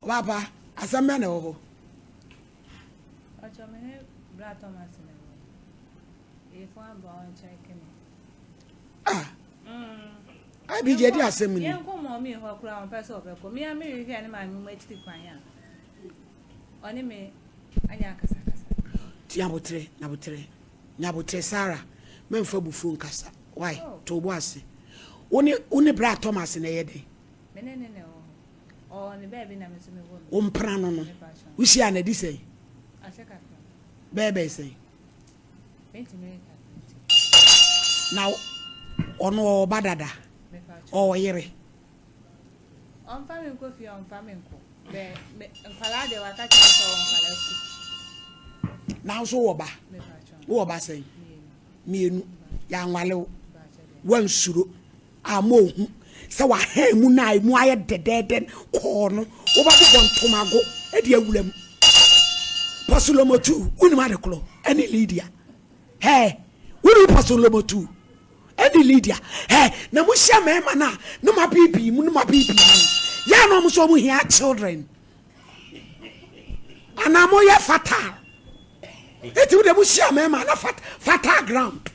Ɔbaapa, asɛm bɛn na ɛwɔ hɔ? Ɔkyɛ me ne Bra Thomas na ɛwɔ. Yɛfo aba ɔnkyɛke me. Ah. Abi gye di asɛm ni. Yɛn kɔ mɔmi hɔ koraa ɔmpɛ sɛ ɔbɛkɔ. Me a mehwehwɛ ne maame mu akyiri kwan a ɔne me anya akasakasa. Ti nyabotere, nyabotere, nyabotere Sarah, mɛmfa bufuo nkasa. Why? Oh. To bo ase. Wo ne wo ne Bra Thomas na ɛyɛ dɛn? Me ne ne na ɛwɔ hɔ. Ɔwɔ ne baabi na me nso mewɔ me. Wo mpena no no. Wohyia no adi sɛn? Ahyɛ kakra. Bɛyɛ bɛyɛ sɛn? Mentumi nka. Na ɔno ɔwɔ ba dada? Ɔwɔ yere? Ɔmfa me nkɔ fie, ɔmfa me nkɔ. Bɛ me nkwadaa deɛ waka kyerɛ me sɛ ɔwɔ nkwadaa sukuu. Na nso wɔ ba? Wowɔ ba sɛn? Mmienu. Yɛanwale wo. Wansuro. Amma ohu sɛ wahɛn mu no a emu ayɛ dɛdɛɛdɛ kɔɔ no, wobɛbobɔ ntomago de awura mu. Pɔsolomotu, wonim ade korɔ, ɛne Lydia. Hɛ, wonim Pɔsolomotu, ɛne Lydia. Hɛ, na mohyia mmarima no a, ne mo abiibii mu, ne mo abiibii mu. Yɛ na wɔn nso wɔn hia children. Anaa moyɛ fatal. Eti wo de mo hyia mmarima na fat fatal ground.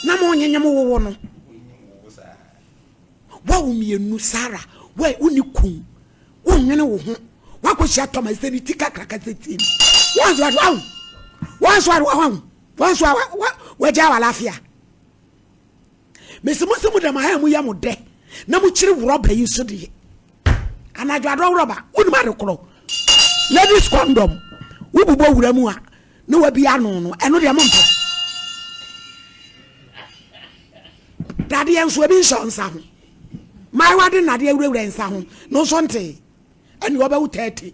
Na mo nyenye mo wowo no. Wa wo mmienu Sarah, wa wo ni kun. Wo nwene wo ho. Wa ko hyia Thomas sɛ ne ti kakraka sɛ ti ni. Wɔn so awo. Wɔn so awo. Wɔn so awo. Wagya walafia. Mese mo sɛ mo dɛm aha mu yɛ mo dɛ na mo kyiri wurɔba yi nso deɛ anadwo adɔ wurɔba wonim ade korɔ ladies condom wobobɔ wura mu a na wabi ano no ɛno deɛ mompɛ dadeɛ nso ebi nhyɛ nsa ho maayewa de nnadeɛ wurawura nsa ho no nso ntee ɛne wɔbɛwo 30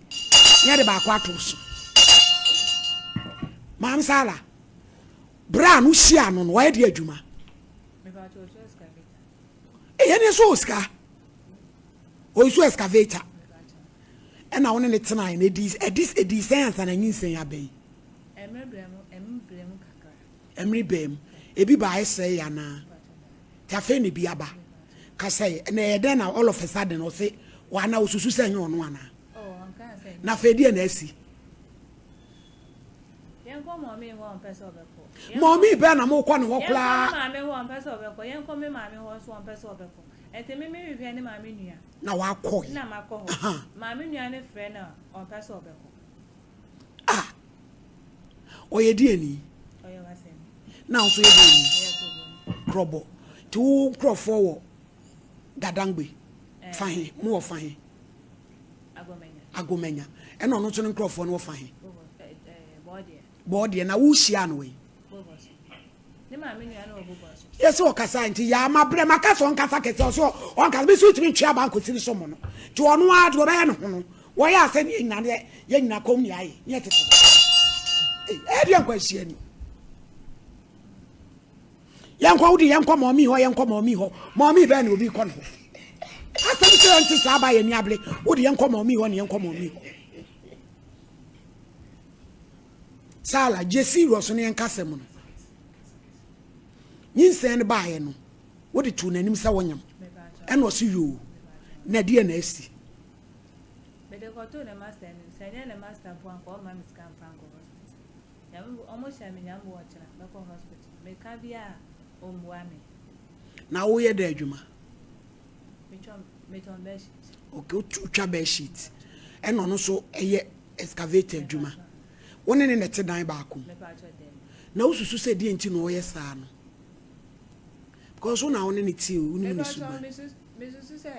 ne ɛde baako ato so maam sala Berɛ a no hyia no no wayɛ deɛ adwuma. Ɛyɛ ne nso wɔ sika. Ɔyi excavator. Ɛna wo ne ne tenae no ɛdi ɛdi ɛdi sɛn ansa na nyinsɛn aba yi. Ɛmere bɛn mu. Ebi ba ɛsɛe yɛ anaa. Ti afei na ebi aba. Kasa yi na ɛyɛ dɛn na all of a sudden ɔse wɔana osusu sɛ ɛnyɛ ɔno anaa. Na afei deɛ na asi. Yɛnkɔ mɔmee hɔ a ɔmpɛ sɛ ɔbɛkɔ. Mɔmee bɛn na mokɔ ne hɔ koraa? Yɛnkɔ me maame hɔ a ɔmpɛ sɛ ɔbɛkɔ. Yɛnkɔ me maame hɔ nso ɔmpɛ sɛ ɔbɛkɔ. Ɛnti me mehwehwɛ ne maame nua. Na wakɔ yi. Na makɔ hɔ. Maame nua no frɛ no a ɔmpɛ sɛ ɔbɛkɔ. Ah! Ɔyɛ deɛni? Ɔyɛ wasani. Na wo nso yɛ deɛni? Ɔyɛ Krɔbɔni. Krɔbɔ. Nti wo nkorɔfoɔ wɔ Gadangbe? Fa he? Mowɔ fa he? Agomanya. Agomanya. Ɛna ɔno nso ne nkurɔfoɔ no wɔfa he? Bɔɔdeɛ. Na wohyia no wei? Yɛ sɛ ɔkasa nti yaa ma brɛ maka sɛ ɔnkasa kɛsɛ ɔsɛ ɔnkasa bi so tumi ntwe aba nkɔsi ne so mo no nti ɔno ara deɛ ɔbɛyɛ ne ho no wɔyɛ asɛ ne yɛnyina ne yɛnyina kɔm ne ayɛ ne yɛtete hɔ ɛyɛ deɛ nkɔ ahyia ni Yɛnkɔ wo de yɛnkɔ mɔmi hɔ yɛnkɔ mɔmi hɔ mɔmi bɛn na obi kɔ ne hɔ asɛm sɛ yɛnte saa ba yɛn ni abere wo de yɛnkɔ mɔmi hɔ ne yɛnkɔ mɔmi hɔ Sala gye serious ne yɛnka asɛm no nyinsɛn no baeɛ no wode too n'anim sɛ wonyam ɛna ɔse yoo na ɛdeɛ na asi mede kɔtoo ne master anim sɛ ɛnyɛ ne master mpo anka ɔmma me sika mfa nkɔ hospital Nyame bo ɔmo hyɛ me Nyame bo ɔkyena mɛkɔ hospital meka bia a ɔmmua me. Na wo yɛ dɛ adwuma? Me tɔn bed sheet. Okay, wo twa bed sheet. Ɛna ɔno nso ɛyɛ excavator adwuma. Wo ne ne na ɛte dan baako mu. Na wo susu sɛ deɛ nti na ɔyɛ saa no? Because wo na wo ne ne te o, wo nim ne suban. Me susu sɛ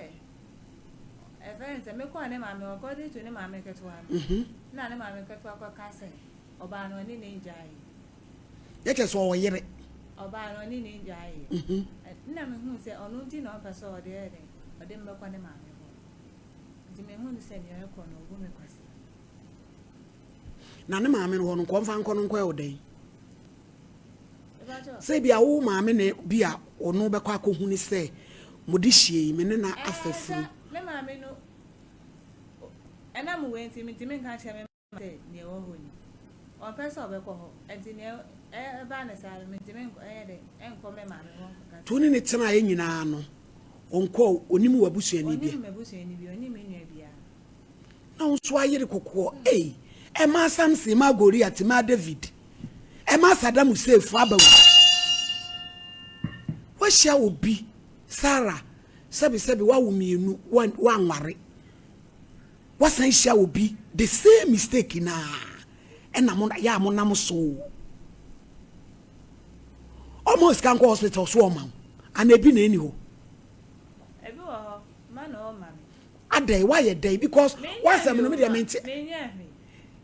ɛfɛ nsɛ mekɔɔ ne maame according to ne maame ketewa no. Mhm. Na ne maame ketewa kɔka sɛ Ɔbaa no ɔne ne ngyaeɛ. Yɛ kyerɛ sɛ ɔwɔ yere. Ɔbaa no ɔne ne ngyaeɛ. Mhm. Nna mehu sɛ ɔno nti na ɔmpɛ sɛ ɔde yɛ dɛn ɔde me bɛkɔ ne maame hɔ. Nti mehu no sɛ nea ɛkɔ no ɔbu me kwasea. Na ne maame no hɔ no nkɔ mfa nkɔ no nkɔ ɛwɔ dɛn? Sɛ bi a wo maame na bi a ɔno bɛkɔ akɔhu ne sɛ mo de hyie yi me ne na afa furu. Me maame no ɛnam wei nti mentumi nka nkyerɛ me sɛ nea ɛwɔ hɔ ni. Ɔmpɛ sɛ ɔbɛkɔ hɔ, enti nea ɛbaa no saa no, mintumi nkɔ, ɛnyɛ dɛn, ɛnkɔ me maame hɔ nkɔka sɛ. To ne ne tenaeɛ nyinaa no, ɔnkɔɔ, ɔnim w'abusuani bi? Ɔnim m'abusuani bi, ɔnim me nua biara. wo nso ayere kokoɔ ei ɛmaa Samson maa Goliath maa David ɛmaa Saddam Hussein fo aba wu wahyia obi Sarah sɛbi sɛbi wawo mmienu wanware wasan hyia obi the same mistake naa ɛna mo yɛ a mo nam so ɔmo sika nkɔ hospital so ɔma wo ana ebi na ɛni hɔ. Ebi wɔ hɔ ma na ɔma me. Adɛn woayɛ dɛn because w'asɛm no me deɛ mente.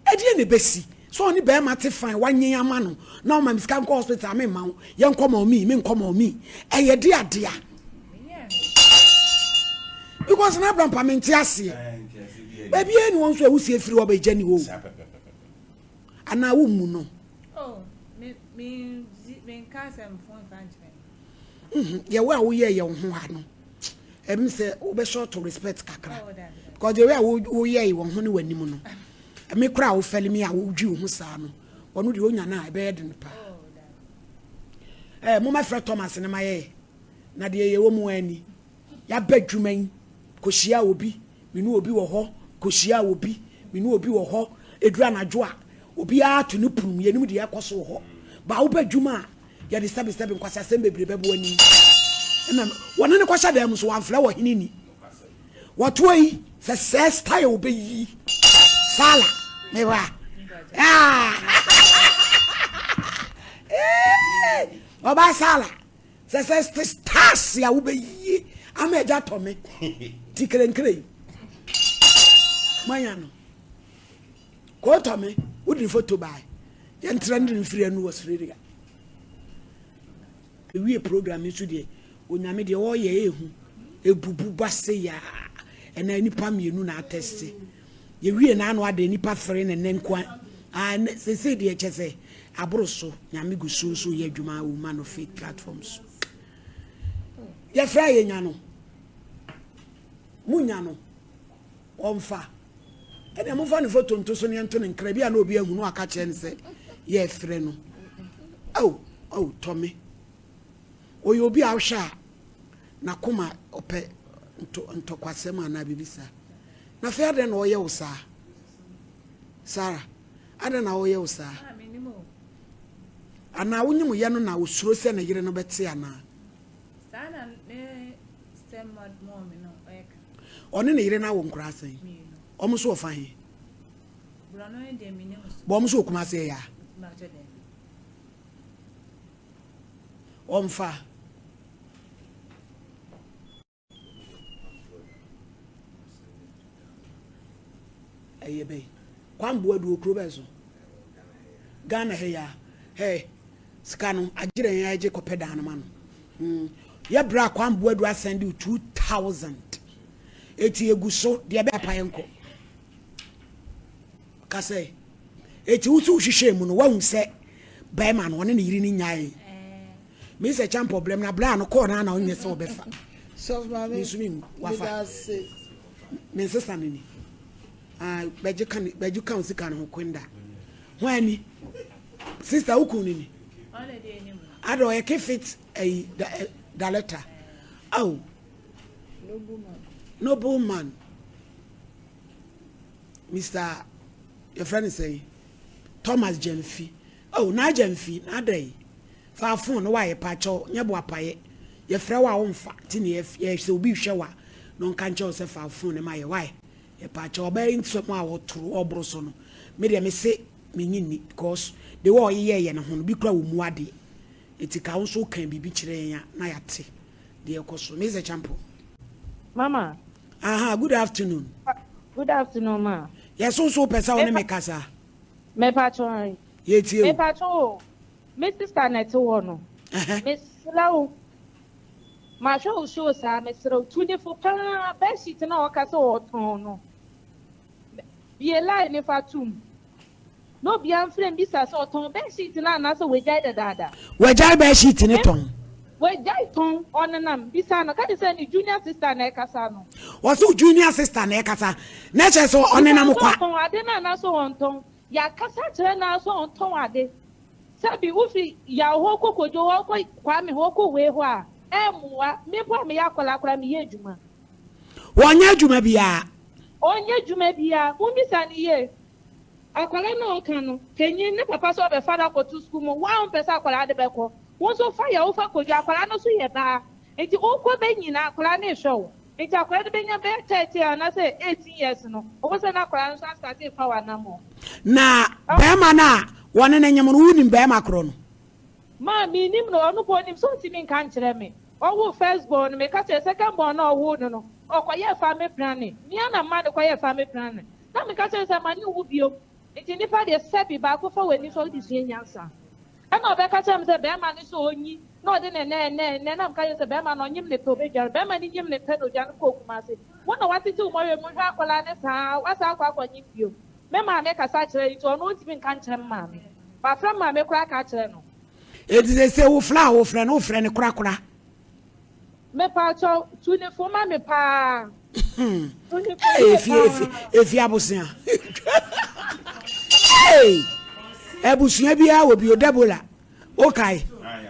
Ɛdeɛ na ɛbɛsi sɛ ɔne bɛrima te fine wanyen ama no na ɔma me sika nkɔ hospital me mma wo yɛnkɔ ma ɔmi menkɔ ma ɔmi ɛyɛ de adea because na abrampa mente aseɛ baabi ɛni wɔn nso a wusie firi hɔ bɛgya ni hɔ anaa wo mu no. Oh, me me me nka asɛm fo nfa nkyerɛ. Deɛ wo a woyɛ yɛ wo ho ha no ɛm sɛ wobɛhyɛ ɔto respect kakra because the way a woyɛ wɔn ho ne w'anim no me kora a wofɛle me a wodwi wo ho saa no ɔno deɛ onya no a ɛbɛyɛ den paa ɛɛ momɛfrɛ Thomas ne mayɛ na deɛ yɛwɔ mu ani yɛaba adwuma yi kɔhyia obi Me ne obi wɔ hɔ, kɔhyiaa obi, me ne obi wɔ hɔ, ɛduru anadwo a, obiara to ne pono mu, yɛnim deɛ ɛrekɔ so wɔ hɔ. Ba woba adwuma a, yɛde sɛbesɛbe nkwaseasɛm bebree bɛbɔ w'anim. Ɛna wɔne no kɔhyɛ dan mu so, wɔamfrɛ wɔ hene ni. Wɔtoa yi, sɛ sɛɛ style bɛyi. Sala, mewa. Ah! Ɔbaa Sala. Sɛ sɛ stars a wobɛyie ama agya tɔ me ti kerenkere yi manya no koo tɔ me wode ne foto bae yɛntra ne mfiri anu Australia ewie program yi so deɛ onyame deɛ ɔyɛ ehu ebubu ba se yaa ɛna nipa mmienu na atɛste Yɛwie n'ano ada nipa fere ne nɛ nkoa ah nɛ sesei deɛ kyɛ sɛ aboro so nyame gu so nso yɛ adwuma wɔ man of faith platform so yɛfrɛ a yɛnya no munya no ɔmfa ɛnna momfa ne foto nto so ne yɛnto ne nkra bi a na obi ahu no aka kyerɛ no sɛ yɛfrɛ no oh oh tɔme ɔyɛ obi a wohwɛ a n'akoma ɔpɛ ntɔkwasɛm anaa biribi saa Na afei adɛn na ɔyɛ wo saa? Sara, adɛn na ɔyɛ wo saa? Anaa wonyim yɛ no na osuro sɛ ne yere no bɛte anaa? Saa na ne stepmom no ɔyɛ ka. Ɔne ne yere no awo nkoraa sɛn? Wɔn nso wɔfa he? Bɔ wɔn nso wɔ Kumase ɛyɛ a? Ɔmfa. Ɛyɛ bɛn? Kwan Boadu wɔ kuro bɛn so? Ghana ha yi a. Hey, sika no, agyerɛ yɛn agye kɔpɛ dan no ma no. Mm. Yɛ bra Kwan Boadu asɛn de 2000. Eti egu so deɛ bɛ apa yɛn kɔ. Kasɛ. Eti wosu hwehwɛ mu no, wahu sɛ bɛrima no ɔne ne yere no nyae. Me sɛ kya mpɔblɛm na bla no kɔɔ na na ɔnyɛ sɛ ɔbɛfa. Sɔfo Me nso me wafa. Me nsesa no ni. Ah, bɛgye ka bɛgye ka sika no ho kwenda. Ho ani. Sister wo kun ni. Ada ɔyɛ kefit ayi da letter. Oh. Noble man. Mr. Your friend is saying Thomas Jemfi. Oh, na Jemfi, na ada yi. Fa phone no wa yɛpakyɛw nyɛ boapayɛ yɛfrɛ wo a womfa nti na yɛ sɛ obi rehwɛ wo a na ɔnka nkyerɛ wo sɛ fa phone no ma yɛ why yɛpakyɛw ɔbaa yi nsɛm a ɔtoro ɔboro so no me deɛ mese menye nni because the way ɔyeyɛ yɛ ne ho no bi kura wɔ mu adeɛ nti ka wo nso woka biribi kyerɛ yɛn a na yɛate deɛ ɛkɔ so Mr. Champo. Mama. Aha, good afternoon. Good afternoon, ma. Yɛso nso wopɛ sɛ wo ne me kasa. Mepatwɔ. Yɛtie o. Mepatwɔ o. Me sister na ɛte hɔ no. Mesrɛ wo, mahwɛ wo show saa, mesrɛ wo, tu ne fo paa, bedsheet no a ɔka sɛ ɔtɔn no, bie line no fa tom, na obiara mfrɛ mbisa sɛ ɔtɔn bedsheet no anaasɛ wagyae dadaada. Wagyae bedsheet no tɔn. Wagyae tɔn, ɔnenam, bisa no, ka kyerɛ sɛ ne junior sister na ɛkasa no. Ɔse wo junior sister na ɛkasa, na ɛkyerɛ sɛ ɔnenam kwa. Bisa no sɛ ɔtɔn ade no anaasɛ ɔntɔn, yɛakasa akyerɛ no ara sɛ ɔntɔn ade. Sɛbi wofi Yaw hɔ kɔ Kojo hɔ kɔ Kwame hɔ kɔ wei hɔ a, ɛmmoa. Me mpo a meyɛ akwadaa koraa meyɛ adwuma. Wɔnyɛ adwuma biara. Ɔnyɛ adwuma biara. Mommisa no yie. Akwadaa no a ɔka no, panyin, ne papa sɛ ɔbɛfa no akɔto sukuu mu. Wo a wompɛ sɛ akwadaa no bɛkɔ, wo nso fa yɛ wofa kɔdwa. Akwadaa no nso yɛ baa. Nti wokɔ bɛnyini a, akwadaa no rehwɛ wo. Nti akwadaa no bɛnya bɛyɛ 13 anaasɛ 18 years no, wohu sɛ na akwadaa no nso astate refa w'anammɔn. Na barima no a wɔne no nyem no, wonim barima korɔ no? Ma mennim no, ɔno mpo ɔnim sɛ ɔntumi nka nkyerɛ me. Ɔwoo first born no, meka kyerɛ second born no a ɔwoo no no, ɔkɔyɛɛ family planning. Me ara na mema no kɔyɛɛ family planning. Na meka kyerɛ no sɛ ma no nwu bio. Nti nnipa deɛ sɛbi baako fa w'ani so a wode sua nyansa. Ɛna ɔbɛka kyerɛ me sɛ bɛrima no sɛ ɔnyi na ɔde ne nɛ nɛ nɛ na meka kyerɛ no sɛ bɛrima no ɔnyem ne pɛ ɔbɛdware. Bɛrima no nyem ne pɛ na ɔdwane kɔɔ Kumasi. Wo na woatete wo mmɔwerɛ mu hwɛ akwadaa no saa woasan akɔ akɔnyem bio. Me maame kasa kyerɛ no nti ɔno ɔntumi nka nkyerɛ me maame. Mafrɛ me maame koraa aka akyerɛ no. Enti seesei wo frɛ a wofrɛ no, wofrɛ no korakora? Mepaakyɛw, tu ne fo ma me paa. Tu ne fo yie paa. Efi abosea. Hey! Abusua biara wɔ bi o, Deborah. Wokae?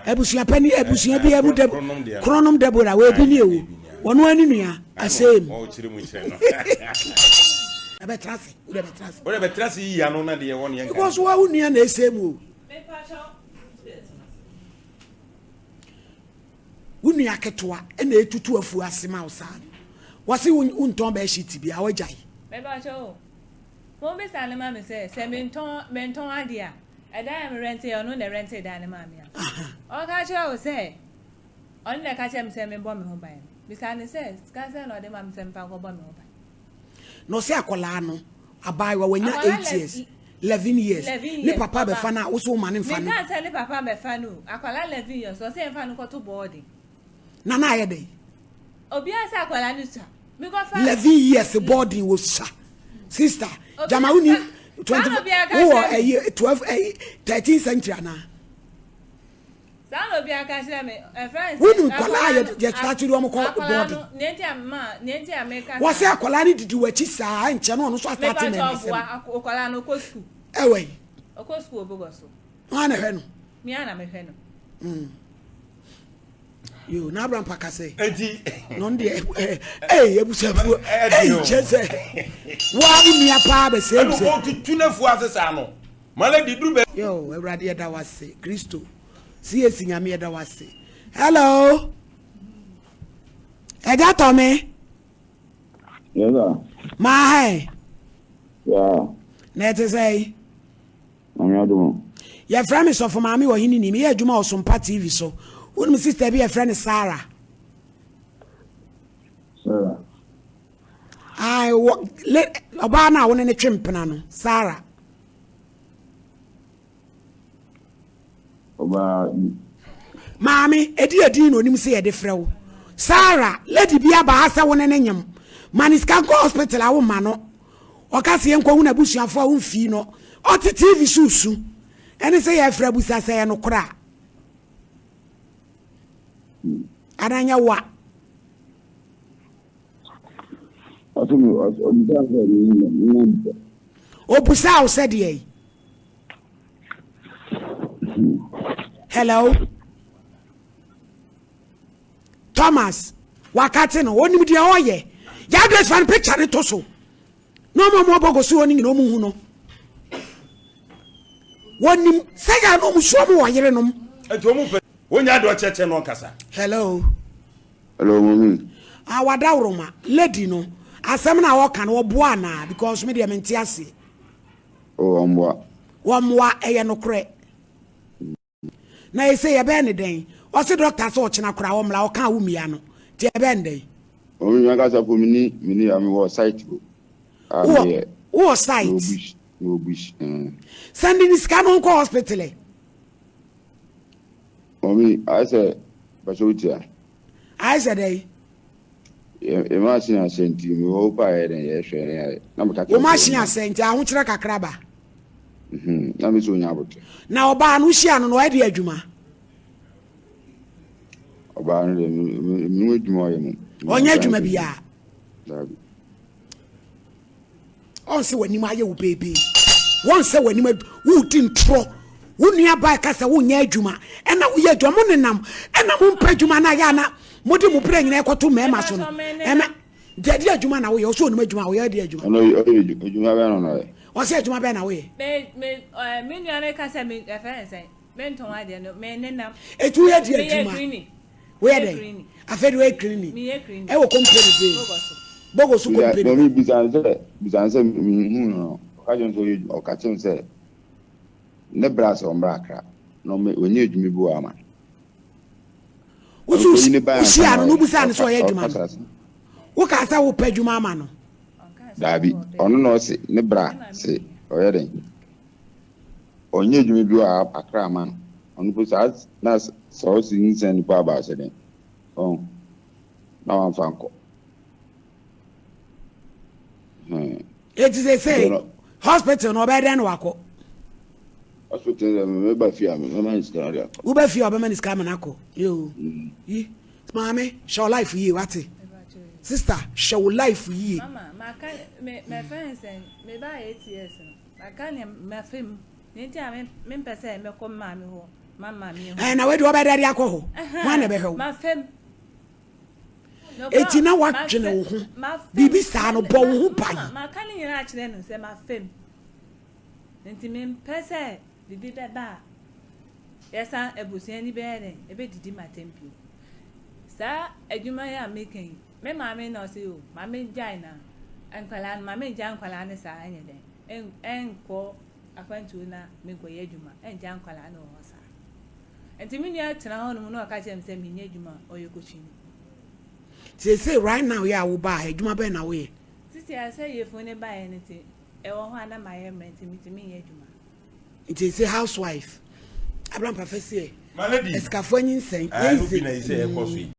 Abusua pani, abusua biara mu Deb kronom Deborah, wɔ ebi ne ewu. Wɔn ani nua, asɛm. Ɛbɛtra ase, wode bɛtra ase. Wode bɛtra ase yiyi ano na deɛ ɛwɔ ne yɛn. Because wo nua na ɛsɛ mu o. Wo nua ketewa na etutu afuo ase ma wo saa no. Wɔse wontɔn bɛɛ sheet bi a wagyae. Mepakyɛ o, mo bisa no ma me sɛ, sɛ mentɔn mentɔn adeɛ a, ɛdan a me rɛnte yɛ ɔno na ɛrɛnte dan no maa me a. Ɔka kyerɛ wo sɛ, ɔno na ɛka kyerɛ me sɛ mebɔ me ho ban no. Bisa no sɛ, sika sɛn na ɔde ma me sɛ memfa nkɔbɔ me ho ban. Na ɔsɛ akwadaa no abaayewa wanya 8 years 11 years ne papa bɛfa no a wosɛ woma ne mfa no. Menka sɛ ne papa bɛfa no o akwadaa 11 years ɔsɛ yɛmfa no kɔto boarding. Na na ayɛ dɛn. Obiara sɛ akwadaa no sua mekɔfa. 11 years boarding wɔ sua sister jama wo ni 20 wowɔ ɛyi 12 ɛyi 13 century anaa. Saa na obi aka kyerɛ me. Ɛfrɛ no sɛ. Wonim nkwadaa a yɛ start de wɔn kɔ boarding. Nea nti a ma nea nti a meka saa. Wɔsɛ akwadaa no didi w'akyi saa nkyɛn no ɔno nso astart mɛma asɛm. Mepa kyɛ ɔboa akwadaa no ɔkɔ sukuu. Ɛwɔ yi. Ɔkɔ sukuu obogɔ so. Wɔn a na hwɛ no. Mi a na mehwɛ no. Mm. Yo, na Abraham pa kasa yi. Eti. Na ɔno deɛ ɛɛ ɛɛ abusuafoɔ ɛɛ kyɛ sɛ waa wo nua paa bɛ sɛ ebusua. Ɛna ɔtutu n'afuo ase saa no. Malady duru bɛ. Yo, Awurade yɛda wo ase. Kristo. CAC Nyame yɛda wo ase. Hello. Ɛgya tɔ me. Yes sir. Maa hɛn. Yeah. Na ɛte sɛ yi. Nyame adom. Yɛfrɛ me sɔfo maame wɔ hene ni. Meyɛ adwuma wɔ Sompa TV so. Wonim sister bi yɛfrɛ no Sarah. Sarah. Ae, wɔ, le, ɔbaa no a wo ne ne twe mpena no, Sarah. Ɔbaa bi. Maame, ɛdi edin na onim sɛ yɛde frɛ wo. Sarah, lady bi aba ha sɛ wo ne ne nyem. Ma ne sika nkɔ hospital a womma no. Ɔka sɛ yɛnkɔhu n'abusuafoɔ a womfii no. Ɔte TV so resu. Ɛne sɛ yɛrefrɛ abusa sɛ ɛyɛ nokorɛ a. Anaa nyɛ wo a. Obusaa wo sɛ deɛ yi. Hello. Thomas wakate no onim deɛ ɔyɛ. Yɛ Grace fa no picture ne to so. Na ɔmo ɔmo ɔbɔ goso hɔ no nyina ɔmo hu no. Wɔnim sɛ yɛ a na ɔmo su ɔmo wɔ yerenom. Nti ɔmo pɛ. Wonya deɛ ɔkyerɛkyerɛ no ɔnkasa. Hello. Hello mommy. Ah wadaworoma lady no asɛm no a ɔka no ɔboa anaa because me deɛ mente aseɛ. Oh ɔmboa. Wɔmmoa ɛyɛ nokorɛ. Na ese yɛbɛyɛ ne dɛn ɔse doctor sɛ ɔkyena koraa ɔmmra ɔka a wo mmia no nti yɛbɛyɛ ne dɛn. Mommy me ankasa po meni meni a mewɔ site o. A meyɛ. Wowɔ site. Mewɔ bush mewɔ bush ɛɛ. Sɛnde ne sika no nkɔ hospital ɛ. Mɔmi, ayɛ sɛ pɛ sɛ wotia. Ayɛ sɛ dɛn? Yɛ machine asɛ nti mewɔ wo paa yɛ dɛn yɛhwɛ ne ayɛ na meka kyerɛ Wo machine asɛ nti ahokyerɛ kakra ba. Mhm, na me sɛ onya abotrɛ. Na ɔbaa no wohyia no no ɔyɛ deɛ adwuma? Ɔbaa no deɛ menim adwuma ɔyɛ mo. Ɔnyɛ adwuma biara. Daabi. Ɔn sɛ w'anim ayɛ wo beebee. Wɔn sɛ w'anim wodi ntorɔ. Wo nua baa ka sɛ wonyɛ adwuma ɛna woyɛ adwuma mo nenam ɛna mo mpɛ adwuma na ayɛ ana mode mo berɛ nyinaa ɛkɔto mmarima so no. Ɛmɛ. Nti ɛdeɛ adwuma na woyɛ? Ɔsɛ onim adwuma a woyɛ, ɛdeɛ adwuma? Ɔno ɔyɛ adwuma bɛn na ɔyɛ? Ɔsɛ adwuma bɛn na woyɛ? Me me ɛɛ me nua no ka sɛ me ɛfɛ ne sɛn me ntɔn adeɛ no me nenam. Eti woyɛ deɛ adwuma? Woyɛ dɛn? Afei de woyɛ cleaning. Meyɛ cleaning. Ɛwɔ company bɛn? Bogo so. Bogo so company bɛn? Mami bisa no sɛ bisa no sɛ mehu no no ɔka kyerɛ me sɛ ɔyɛ adwuma ɔka kyerɛ me sɛ ne bra sɛ ɔmmra Accra na ɔmmɛ ɔnyɛ adwuma bi wɔ ama. Wosu wohyia no na wobisaa no sɛ ɔyɛ adwuma no wokaa sɛ wopɛ adwuma ama no. Daabi ɔno na ɔse ne bra se ɔyɛ dɛn ɔnyɛ adwuma bi wɔ Accra ama no ɔno po saa na sɛ ɔse nyinsɛn no po aba sɛ dɛn ɔn na wamfa nkɔ. Eti sɛ sɛ hospital no ɔbɛyɛ dɛn na wakɔ. Hospital dɛ meba fie a mɛma ne sika na ɔde akɔ. Woba fie a ɔbɛma ne sika ama no akɔ. Yoo. Mm. Yi maame hyɛ wo life yie wate. Sister hyɛ wo life yie. Mama maka me me fɛn sɛ me ba ATS no maka ne mafa mu ne nti a me mempɛ sɛ mɛkɔ maame hɔ ma maame ehu. Ɛɛ na wei de ɔbɛyɛ dɛ de akɔ hɔ. Hwan na ɛbɛhwɛ wo? Mafa mu. Eti na wadwene wo ho biribi saa no bɔ wo ho ban. Maka ne nyinaa akyerɛ no sɛ mafa mu. Nti mempɛ sɛ biribi bɛba a yɛsan abusua ni bɛyɛ dɛn ɛbɛdidi m'atɛm bio. Saa adwuma yi a meka yi, me maame na ɔse o, ma mengyae na nkwadaa no, ma mengya nkwadaa no saa ɛnyɛ dɛn, ɛnkɔ akwantuo na menkɔyɛ adwuma, ɛngya nkwadaa no wɔ hɔ saa. Nti me nua tena hɔ nom na ɔka kyerɛ me sɛ menyɛ adwuma, ɔyɛ kokyini. Seesei right now yɛ a wobaa ha, adwuma bɛn na woyɛ? Sisi a sɛ yefunu no baeɛ no nti, ɛwɔ hɔ a na mayɛ mmerɛ nti mentumi nyɛ adwuma. Nti ese house wife. Abraham Pafɛseɛ. My lady. Asikafoɔ anyinsɛn. Ɛno bi na yi sɛ ɛkɔ so yi.